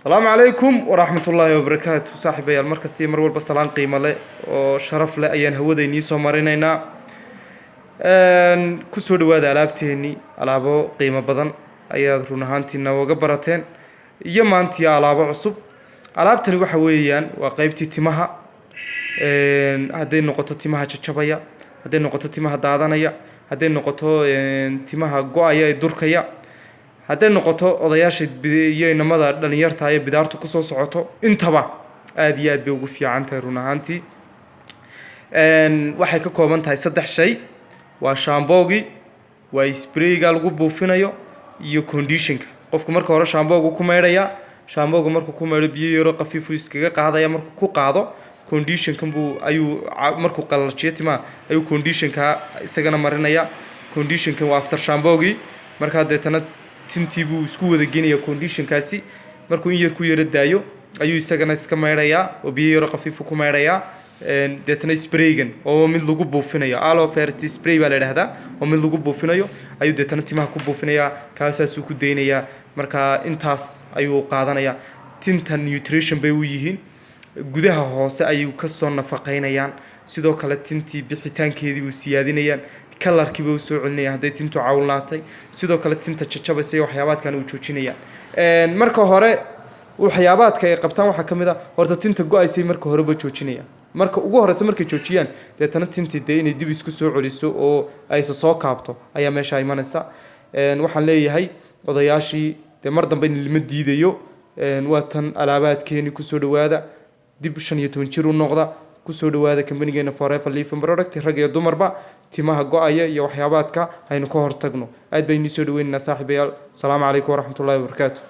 Asalaamu calaykum waraxmatullaahi wabarakaatu. Saaxiibayaal, mar kasta iyo mar walba salaan qiimo leh oo sharaf leh ayaan hawada inii soo marinaynaa. Kusoo dhawaada alaabteennii. Alaabo qiimo badan ayaad run ahaantii nooga barateen iyo maantii alaabo cusub. Alaabtani waxa weeyaan waa qeybtii timaha. Hadday noqoto timaha jajabaya, hadday noqoto timaha daadanaya, hadday noqoto timaha go-aya ee durkaya, hadday noqoto odayaasha iyo inamada dhalinyarta ee bidaartu kusoo socoto, intaba aada iyo aad bay ugu fiican tahay run ahaantii. Waxay ka kooban tahay saddex shay: waa shampoo-gii, waa spray-ga lagu buufinayo iyo conditionka. Qofku marka hore shampoo-gu ku maydhaya. Shampoo-ga markuu ku maydho, biyo yaro khafiifuu iskaga qaadaya. Markuu ku qaado, conditionkan buu ayuu markuu qalajiyo timaha ayuu conditionka isagana marinaya. Conditionkan waa after shampoo-gii. Markaa deetana tintii buu isku wada genaya conditionkaasi. Markuu in yar ku yaro daayo ayuu isagana iska maydhayaa oo biyo yaro khafiifu ku maydhayaa. Deetana spraygan oo mid lagu buufinayo, aloe vera spray baa la idhahdaa, oo mid lagu buufinayo ayuu deetana timaha ku buufinayaa. Kaasaasuu ku daynayaa. Marka intaas ayuu qaadanayaa. Tinta nutrition bay u yihiin, gudaha hoose ayuu kasoo nafaqaynayaan. Sidoo kale tintii bixitaankeedii buu siyaadinayaan, color-kii bay usoo celinayaan hadday tintu cawlnaatay. Sidoo kale tinta jajabaysa iyo waxyaabaadkan uu joojinayaan. Marka hore waxyaabaadka ay qabtaan waxaa ka mid a, horta tinta go-aysay marka horeba joojinayaan. Marka ugu horeysa markay joojiyaan, deetana tintii dee inay dib isku soo celiso oo aysa soo kaabto ayaa meesha imanaysa. Waxaan leeyahay odayaashii, dee mar dambe in lama diidayo. Waa tan alaabaadkeeni. Kusoo dhawaada, dib 15 jir u noqda. Kusoo dhawaada kambanigeena Forever Living Product. Rag iyo dumarba timaha go-aya iyo waxyaabaadka haynu ka hortagno. Aad baynu soo dhaweynaynaa, saaxiibayaal. Asalaamu calaykum waraxmatullahi wabarakaatu.